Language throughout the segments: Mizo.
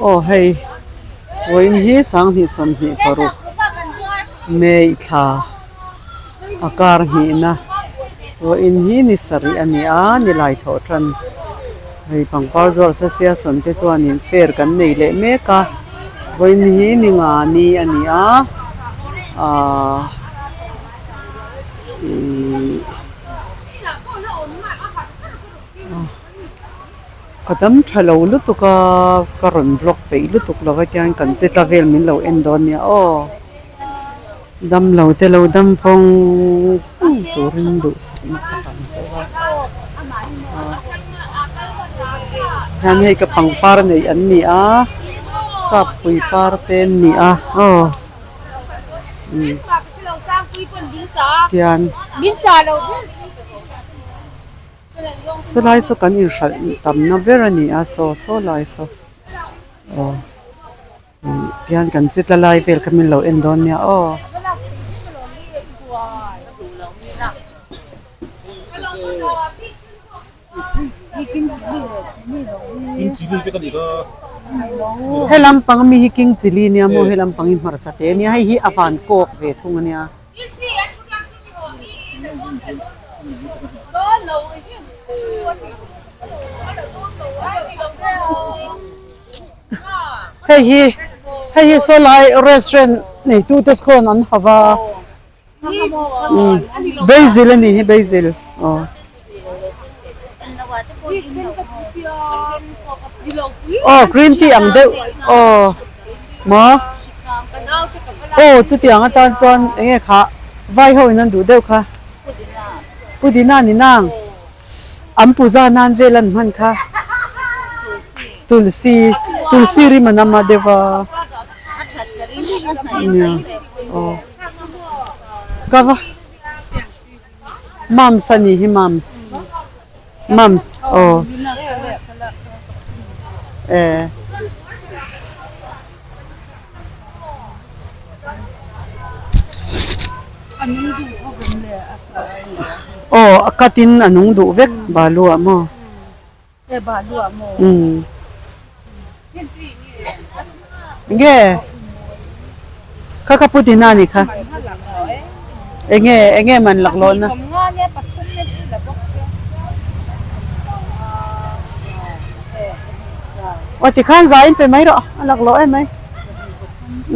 Aw hei vawiin hi sanghnih 26 May thla a kar hnihna vawiin hi ni sarih a ni a nilai thawh tan hei pangpar zuar association te chuanin fair kan nei leh mek a vawiin hi ni nga ni a ni a ahh ihh. Ka dam tha lo lutuk a, ka rawn vlog peih lutuk lo va tiang kan che tla vel min lo en dawn nia aw. Dam lo te lo dam vawng vawng turin duhsakna ka tam zauh a. Hian hei ka pangpar neih an ni a, sap pui par te an ni a aw. Tian. Sawlai saw kan inhralh tamna ber a ni a saw saw lai saw aw tihian kan che tla lai vel kha min lo en dawn nia aw. He lampang ami hi king chilli nia maw he lampang hi hmarcha te ania hei hi a van kawk ve thung ania. Hei hi hei hi saw lai restaurant neitu te sawn an ha va basil a nih hi basil aw. Aw green tea ang deuh aw maw aw chutiang atan chuan eng nge kha vai ho in an duh deuh kha pudina ni nang an puja nan vel an hman kha tulsi tulsi rim an ama deuh a nia aw ka va. Mums a nih hi mums mums aw eh. Aw a cut in a nung duh vek balu ah maw. Umm enge kha kha pudina a nih kha enge enge man laklawh na aw tikhan zai in pe mai rawh a laklawh em mai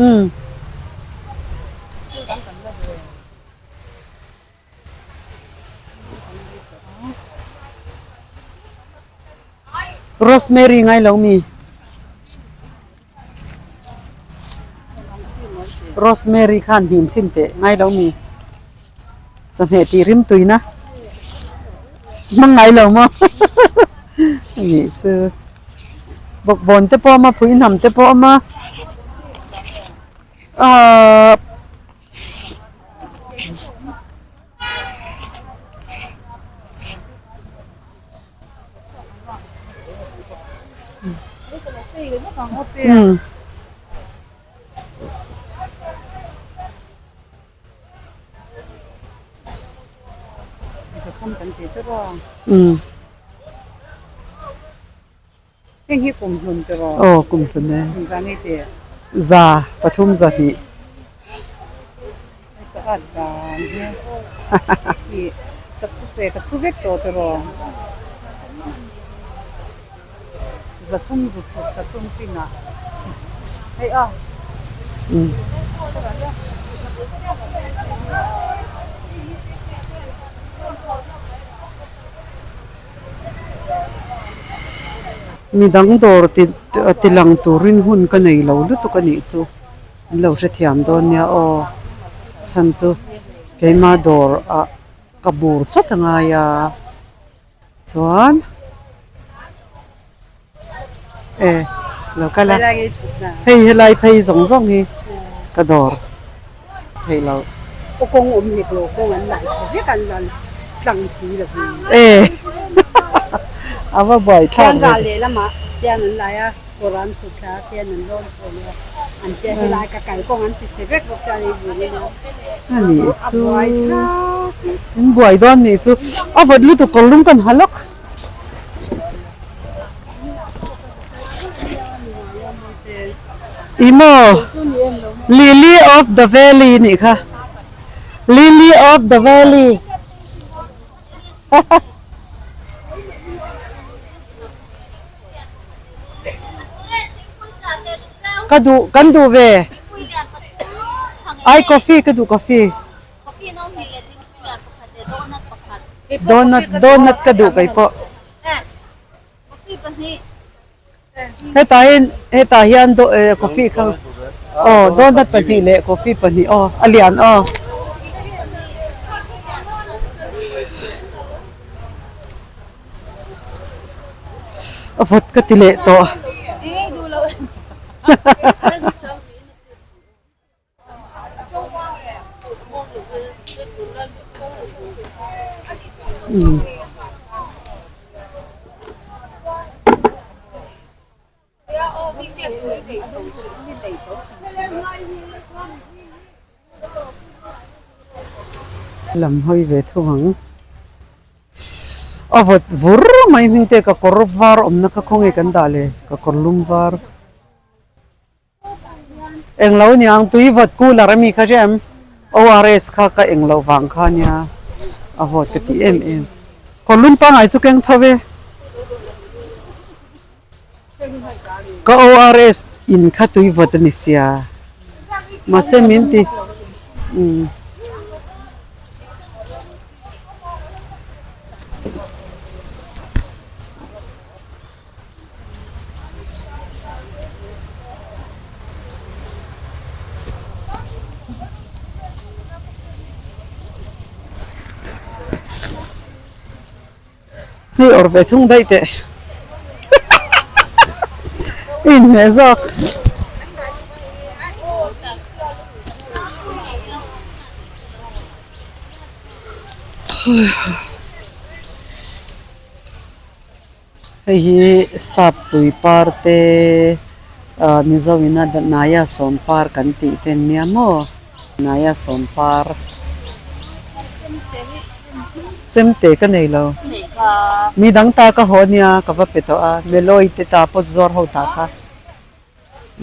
umm. Rosemary ngai lo mi Rosemary khan hnim chhin teh ngai lo mi chawhmeh tih rim tui na hmang ngai lo maw nih chu bawkbawn te pawh a awm a phuihnam te pawh a awm a ahh. Aw kumhlun e. Za pathum zahnih. Midang dawr ti ti lang turin hun ka nei lo lutuk a nih chu an lo hrethiam dawn nia aw chhan chu keima dawr ah ka bur chawt a ngai a chuan e lo kal a hei helai phei zawng zawng hi ka dawr thei lo. E a va buai thlak ve. A nih chu in buai dawn nih chu a vawt lutuk kawr lum kan ha lawk. I maw Lily of the valley nih kha Lily of the valley Ka duh kan duh ve ai coffee ka duh coffee donut donut ka duh kei pawh hetah hian hetah hian coffee kha aw donut pahnih leh coffee pahnih aw a lian aw. A vawt ka ti leh tawh. Lam hawi ve thung ang. A vawt vur mai hming te ka kawr var awmna kha khawnge kan dah le ka kawr lum var. Englo niang tui vawt cooler ami kha hria em ORS kha ka englo vang kha nia a vawt ka ti em em kawr lum pangai chu keng tho ve ka ORS in kha tui vawt a ni sia mahse min ti umm. Hei awrh ve thung daih teh i inhmeh zawk. Hei hi sap pui par te ah mizo ina naya sawm par kan tih te an nia maw naya sawm par chemte ka nei lo mi dang ta ka haw nia ka va pe tawh a melawi te ta pawh zuar ho ta kha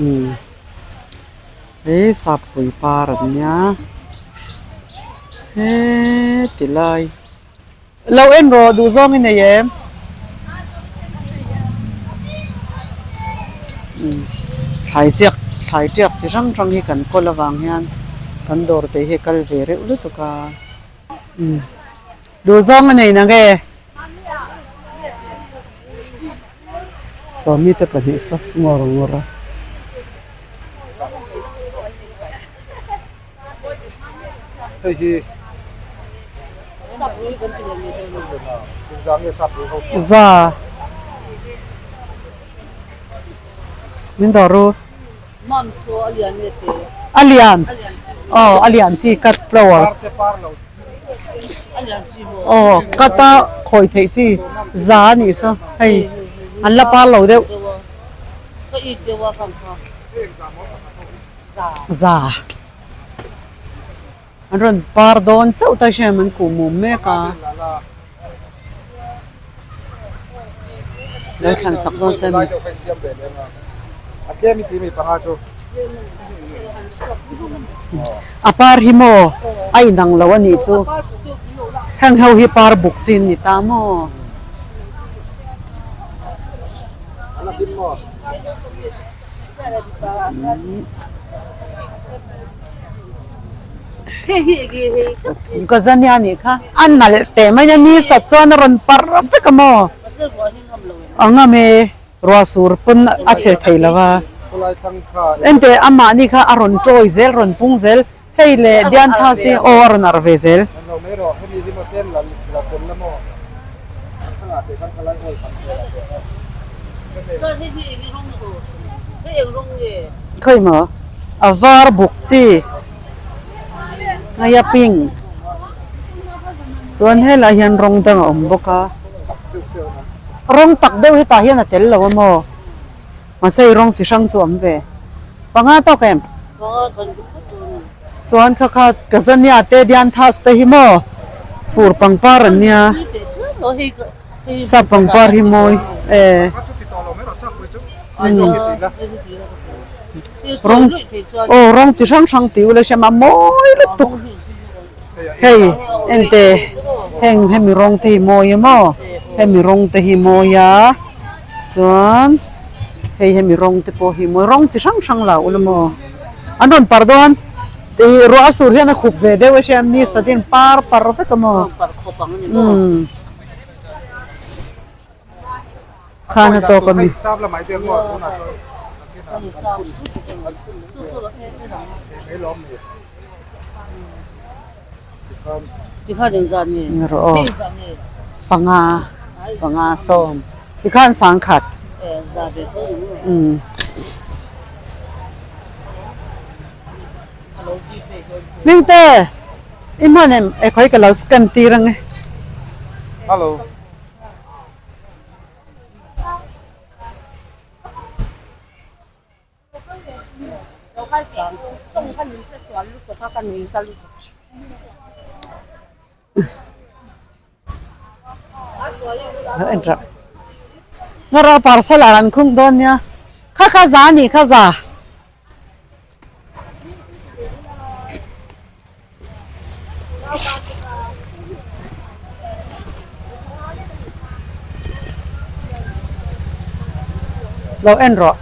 umm hei sap pui par an nia heti lai. Lo en rawh duh zawng i nei em? Thlai chiak thlai tiak chi hrang hrang hi kan kawl avang hian kan dawr te hi a kal ve reuh lutuk a. Duh zawng a nei nang e? Sawmi te pahnih saw ngawr ngawr a. Hei hi Za Min dawr u A lian aw a lian chi cut flowers aw cut a khawi theih chi za a nih saw hei an la par lo deuh. Za an rawn par dawn chauh ta hriam an kuh mum mek a lo thlan sak dawn che a ni. A par hi maw a inang lo a nih chu heng ho hi par buk chi an ni ta maw. Gazania nih kha a nalh teh mai a ni sat chuan a rawn parh vek a maw a ngam e ruah sur pawn a che thei lo va enteh amahni kha a rawn tawi zel rawn pung zel hei leh Dianthas hi aw a rawn arh ve zel. Khawi maw a var buk chi hei a pink chuan helaiah hian rawng dang a awm bawk a rawng tak deuh hetah hian a tel lo a maw mahse hei rawng chi hrang chu a awm ve panga tawk em chuan kha kha Gazania te Dianthas te hi maw fur pangpar an nia. Sap pangpar hi mawi e. Rawng aw rawng chi hrang hrang tih ula hriam a mawi lutuk hei ente heng hemi rawng te hi mawi a maw hemi rawng te hi mawi a chuan hei hemi rawng te pawh hi mawi rawng chi hrang hrang la ula maw an rawn par dawn ih ruah a sur hian a khup ve deuh a hriam ni satin par par vek a maw umm. Khan a tawk a mi. Rawh aw panga panga sawm tikhan sangkhat umm. Hmingte i hman em e khawi ka lo scan tir ang e. Hello. Ngara parcel ah an khung dawn nia kha kha za a nih kha za. Lo en rawh.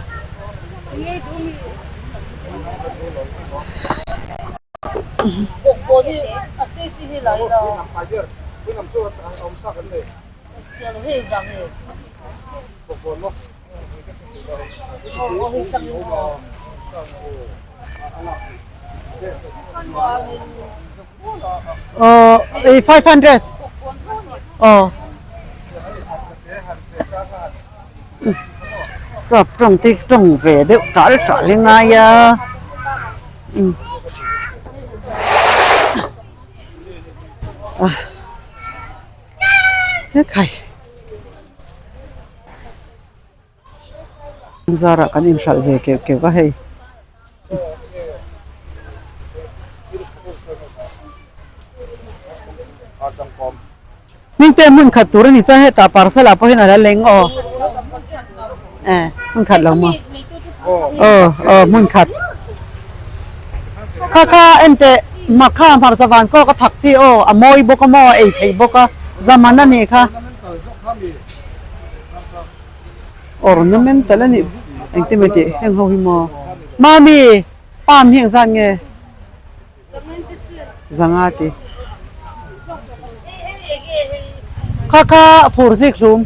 Aw ei 500 aw sap tawng te tawng ve deuh tal tal i ngai a umm ah hekhai. Zarah kan inhralh ve keuh keuh a hei. Hmingte hmun khat tur a ni chuan hetah parcel ah pawh hian a la leng aw. Eh hmun khat lo maw? Aw aw hmun khat. Kha kha enteh makha hmarcha van kawk a thak chi aw a mawi bawk a maw a ei thei bawk a zaman a nih kha. Ornamental a nih engtin mai tih heng ho hi maw mami palm hi engzat nge zanga ti kha kha fur zik hlum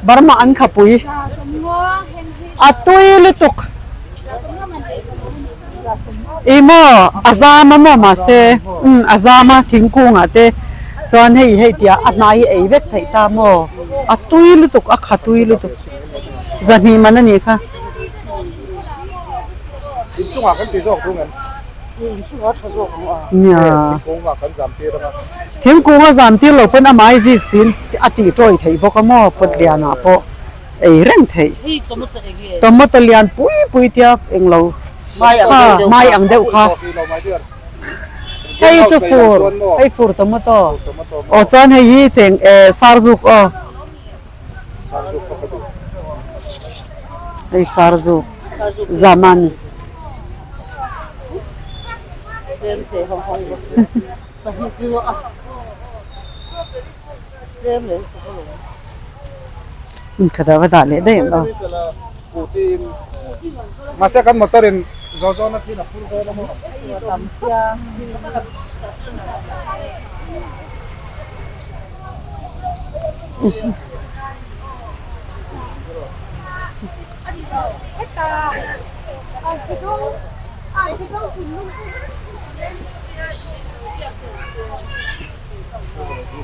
Burma an khapui a tui lutuk. Ih maw a zam a maw mahse umm a zam a thingkung ah te chuan hei hei tih ah a hnai hi ei vek theih ta maw a tui lutuk a kha tui lutuk zahnih man a nih kha. Nia thingkung a zam tir lo pawn amah i zik sin a tih tawi theih bawk a maw pot lian ah pawh. ei reng theih. Tomato lian pui pui tia englo kha mai ang deuh kha. Hei chu fur hei fur tomato aw chuan hei hi cheng eh sarzuk aw hei sarzuk zaman. Ka dah va dah leh daih ang aw. Mahse kan motor in zaw zaw na thin a phur dawn a maw.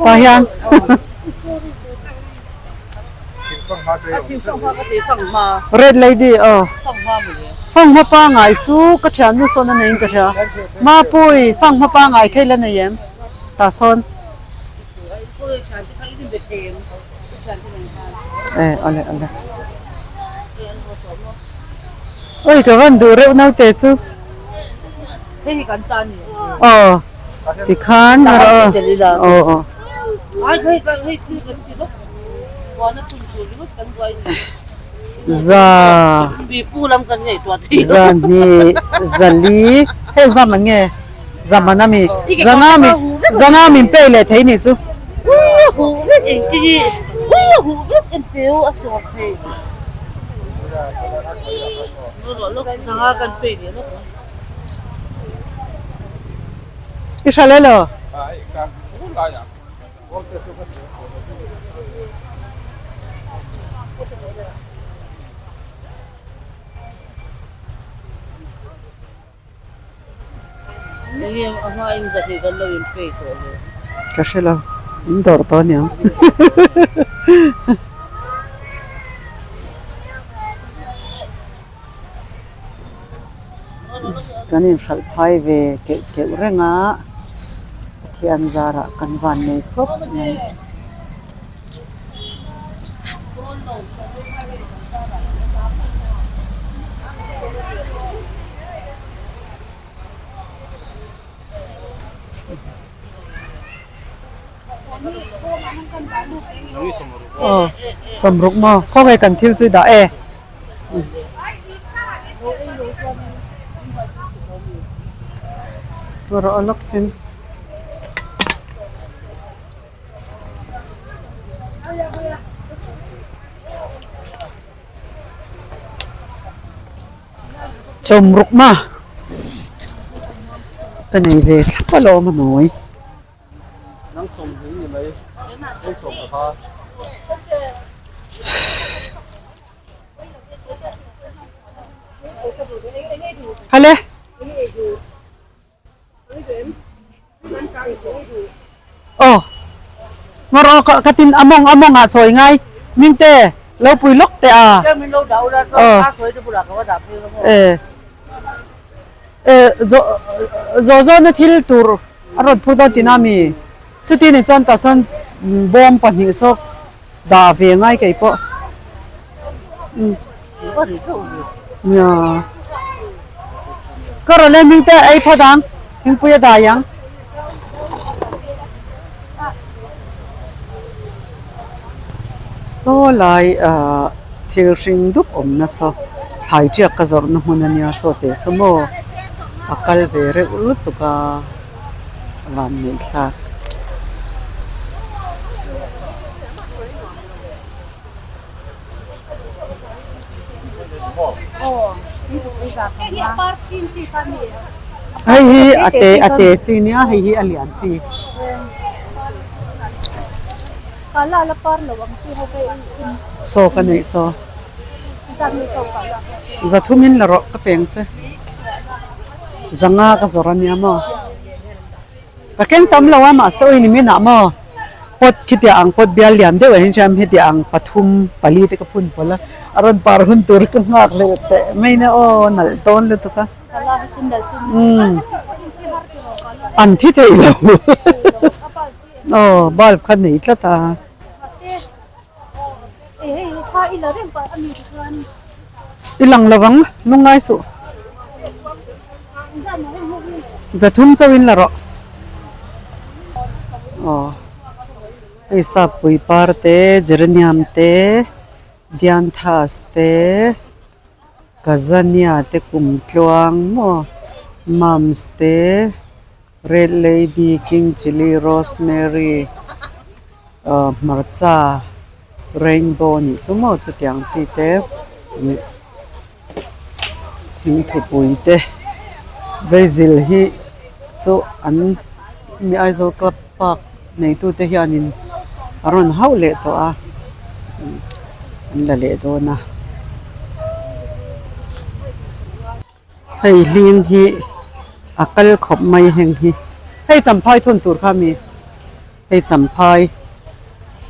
Tah hian Red lady aw fanghma pangai chu ka thiannu sawn a neiin ka hria Mapui fanghma pangai kha ila nei em tah sawn eh awle awle oi ka van duh reuh naute chu aw. Tikhan aw aw. Za zahnih zali heng zam an nge zaman a mi zanga mi zanga min pek leh thei nih chu. I hra le lo. Ka hre lo, in dawrh tawh aniang. Kan inhralh phai ve keuh keuh reng a, Pathian zarah kan van nei khawp mai. Aw sawmruk maw khawnge kan thil chu i dah e. Rawh a lawk sin. Chawmruk ma ka nei ve thlap alawm a nawi. Hale. Aw ngawr aw ka tin a mawng a mawng ah chawi ngai mingte lo pui lawk teh a aw e e zaw zaw na thil tur a rawn phur dawn tihna ami chuti ni chuan tah sawn bawm pahnih sawk dah ve ngai kei pawh nia ka rawn leh hming te ei phawt ang thingpui a dai ang. Saw lai ah thil hring dup awm nasa thlai tiak ka zawrh na hmun ania saw teh saw maw a kal ve reuh lutuk a van neih thlak. Hei hi a te a te chi nia hei hi a lian chi. Saw ka neih saw. Zathum in la rawh ka peng che. Zanga ka zawrh ania maw. Ka keng tam lo a mahse awi ni min ah maw pot khitiah ang pot bial lian deuh ah hian chuan hetiah ang pathum pali te ka phun pawlh a a rawn par hun tur ka nghak leh teh mai na aw nalh dawn lutuk a umm an thi thei lo aw bulb kha nei tlat a. I lang lo ang lungngai suh. Zathum chauhin la rawh. Aw hei sappui par te geranium te dianthus te gazania te kumtluang maw mums te. Red lady, king chilli, rosemary, hmarcha, rainbow nih chu maw chutiang chi te thingthupui te basil hi chu an hemi Aizawl club park neitu te hianin a rawn hauh leh tawh a an la leh dawn a. Hei hling hi a kal khawp mai heng hi hei champhai thawn tur kha mi hei champhai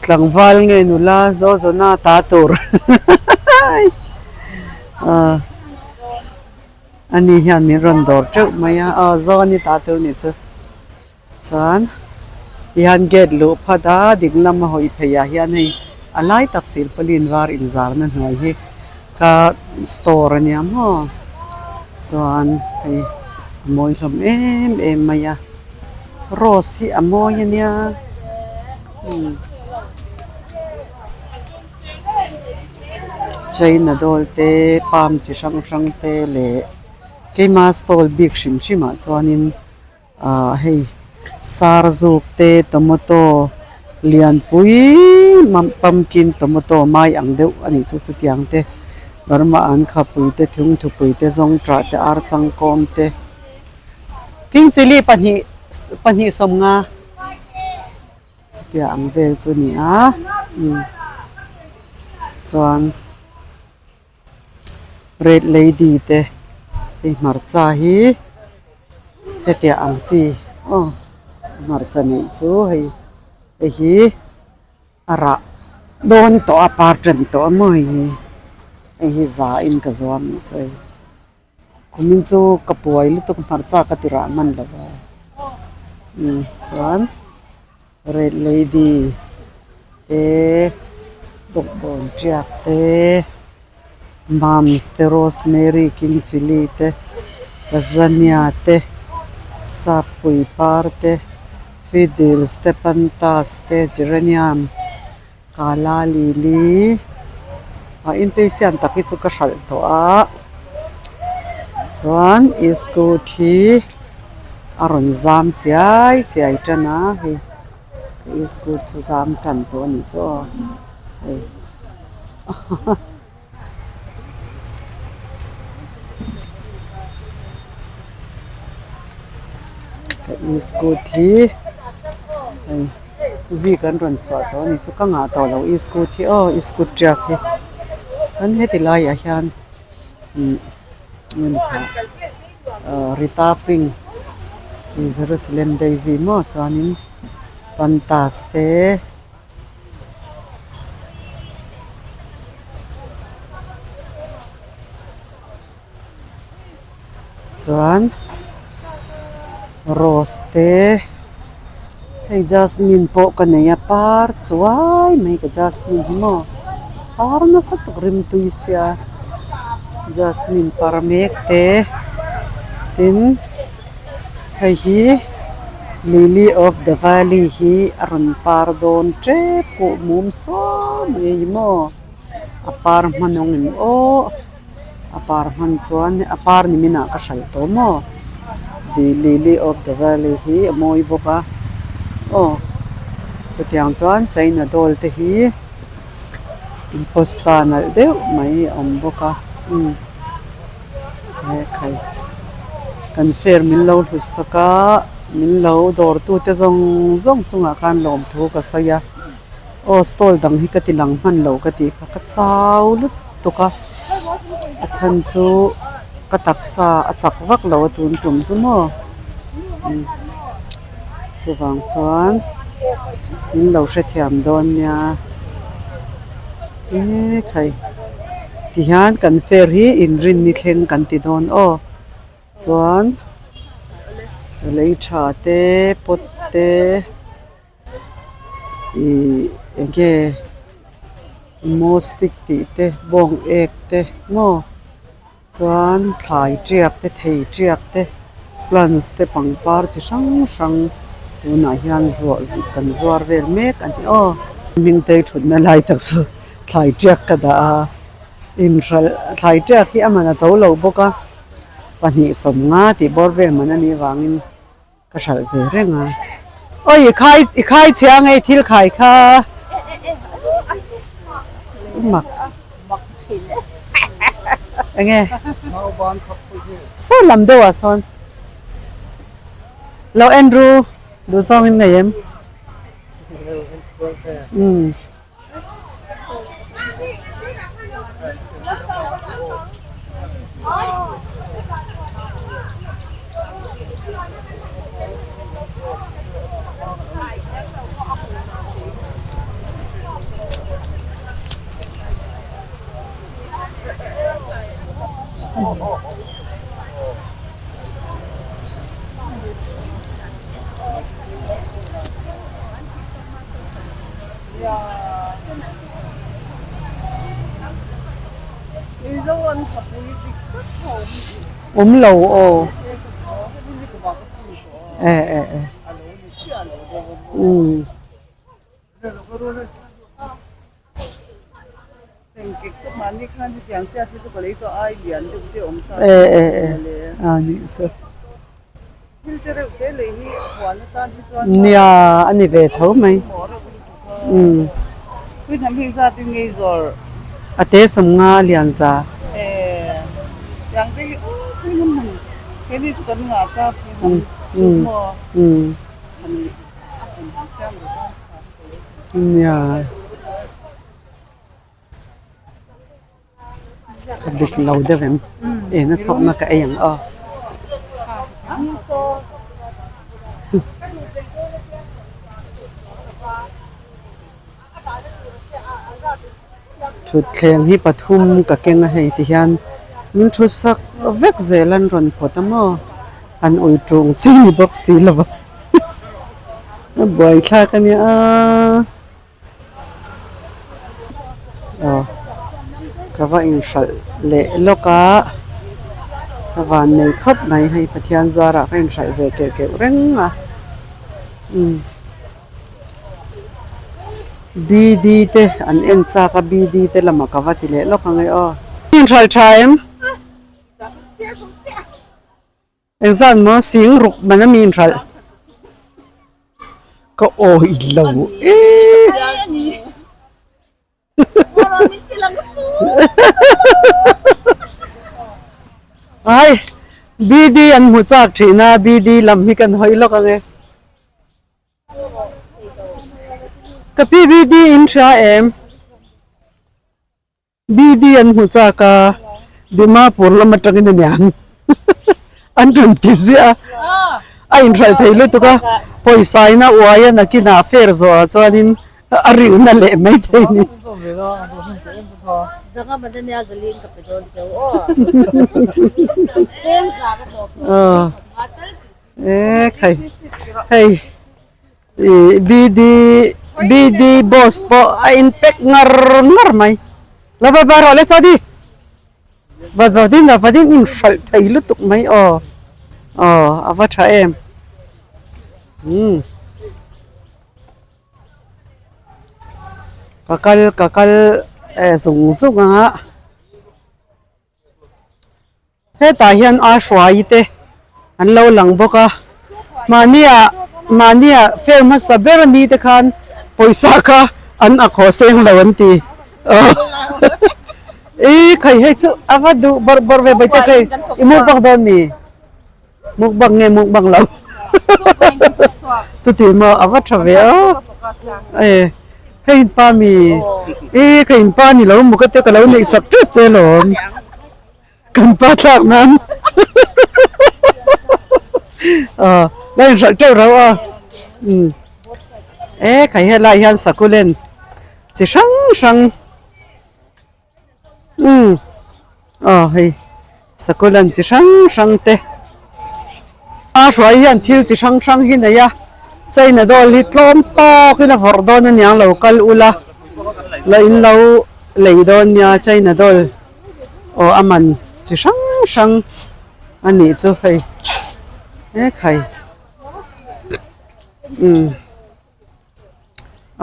tlangval nge nula zaw zawna ta tur ah ani hian min rawn dawr teuh mai a aw zaw ani ta tur nih chu. Chuan tihian gate luh phat a ding lama hawi phei ah hian hei a lai tak silpaulin var inzarna hnuai hi ka store a nia maw chuan hei a mawi hlawm em em mai a rose hi a mawi a nia. China doll te palm chi hrang hrang te leh keima stall bik hrim hrim ah chuanin ah hei sarzuk te tomato lianpui pumpkin tomato mai ang deuh a nih chu chutiang te Burma an khapui te thungthupui te zawngṭah te archangkawm te king chilli pahnih pahnih sawmnga. Chutia ang vel chu a ni a umm chuan red lady te hei hmarcha hi hetiang ang chi aw hmarcha neih chu hei hei hi a rah dawn tawh a par tan tawh a maw hei hi hei hi za in ka zuam nih chu hei. Kumin chu ka puai lutuk hmarcha ka ti rah hman lo va umm chuan red lady te bawkbawn tiak te mums te rosemary king chilli te lasagna te sappui par te fiddles te pantas te geranium Kala lili a inpei siam tak hi chu ka hralh tawh a chuan iskut hi a rawn zam chiai chiai tan a hei iskut chu zam tan tawh a nih chu aw hei. Iskut hi hei zik an rawn chhuah tawh a ni chu ka ngah tawh lo iskut hi aw iskut tiak hi chuan heti laiah hian umm ahh rita pink jerusalem daisy maw chuanin pantas te. Chuan rose te hei jasmine pawh ka nei a par chuai mai ka jasmine hi maw par nasa tak rimtui sia jasmine par mek te tin. Hei hi lily of the valley hi a rawn par dawn tep kuh mum saw mai a ni maw a par hman awng em aw a par hman chuan a par ni minah ka hralh tawh maw the lily of the valley hi a mawi bawk a aw chutiang chuan china doll te hi pawisa nalh deuh mai a awm bawk a umm. Ekhai kan fair min lo hlut sak a min lo dawr tu te zawng zawng chungah khan lawmthu ka sawi a aw stall dang hi ka ti lang hman lo ka tih kha ka chau lutuk a a chhan chu ka taksa a chak vak lo a tun tum chu maw chuvang chuan min lo hrethiam dawn nia ekhai. Tihian kan fair hi inrinni thleng kan ti dawn aw chuan lei tha te pot te ih eng nge maw stick tih te bawng ek te maw chuan thlai tiak te thei tiak te plants te pangpar chi hrang hrang tunah hian zuah kan zuar vel mek a ni aw. Hmingtei thutna lai tak chu. Thlai tiak ka dah a, inhralh thlai tiak hi a man a to lo bawk a, pahnih sawmnga tih bawr vel man a nih vangin ka hralh ve reng a. Aw i khai i khai chhia ang e thil khai kha mak eng nge saw lam deuh ah sawn lo en ru duh zawng in nei em umm. Awm lo aw eh eh eh umm. E e e a nih chu nia a ni ve tho mai umm a te sawmnga a lian za. Umm nia. Ka dik lo deuh em eng a chhawkna ka ei ang aw. Thutthleng hi pathum ka keng a hei ti hian min thu sak vek zel an rawn phawt a maw an ui ṭung chi ni bawk si lo va a buaithlak a nia. Aw ka va inhralh leh lawk a ka van nei khawp mai hei Pathian zarah ka inhralh ve keuh keuh reng a umm B_D te an en chak a B_D te lamah ka va ti leh lawk ang e aw. Inhralh tha em? Engzat maw sing ruk man a mi inhralh ka awi lo e. Ai BD an hmu chak thin a BD lam hi kan hawi lawk ang e. Ka pi BD in hria em? BD an hmu chak a, Dimapur lam atangin a niang an rawn ti ziah a, a inhralh thei lutuk a, pawisa in a uai a nakinah fair zawhah chuanin a rilna leh mai thei a ni. Aw e khai hei. Ih BD BD boss pawh a in pack ngar ngar mai la va va rawh le chuan i va va din va din in hralh thei lutuk mai aw aw a va tha em umm ka kal ka kal eh zung zung a. Hetah hian a hruai te an lo lang bawk a mahnia mahnia fair hmasa ber a ni te khan pawisa kha an ak haw seng lo an ti ih khai hei chu a va duh bawrh bawrh ve mai te khai i mukbang dawn mi mukbang nge mukbang lo chuti maw a va tha ve a e hei inpa mi ih ka inpa ni lo maw ka tia ka lo neih sak tep che alawm. Kan pa thlak nan aw la inhralh teuh rauh a umm e khai helai hian succulent chi hrang hrang umm aw hei succulent chi hrang hrang te a hruai hian thil chi hrang hrang hi nei a china doll hi tlawm tawkin a vawrh dawn aniang lo kal ula la in lo lei dawn nia china doll. Aw a man chi hrang hrang a nih chu hei hekhai umm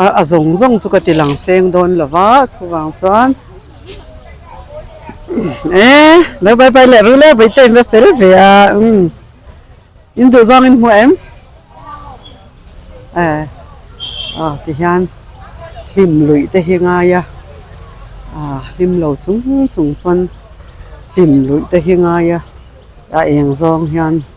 a a zawng zawng chu ka ti lang seng dawn lo va chuvang chuan e lo bai bai leh ru le vawiin te fel ve a umm in duh zawng in hmu em e aw ti hian hlim luih te hi ngai a ah hlim lo chung chung pawn hlim luih te hi ngai a a eng zawng hian thil.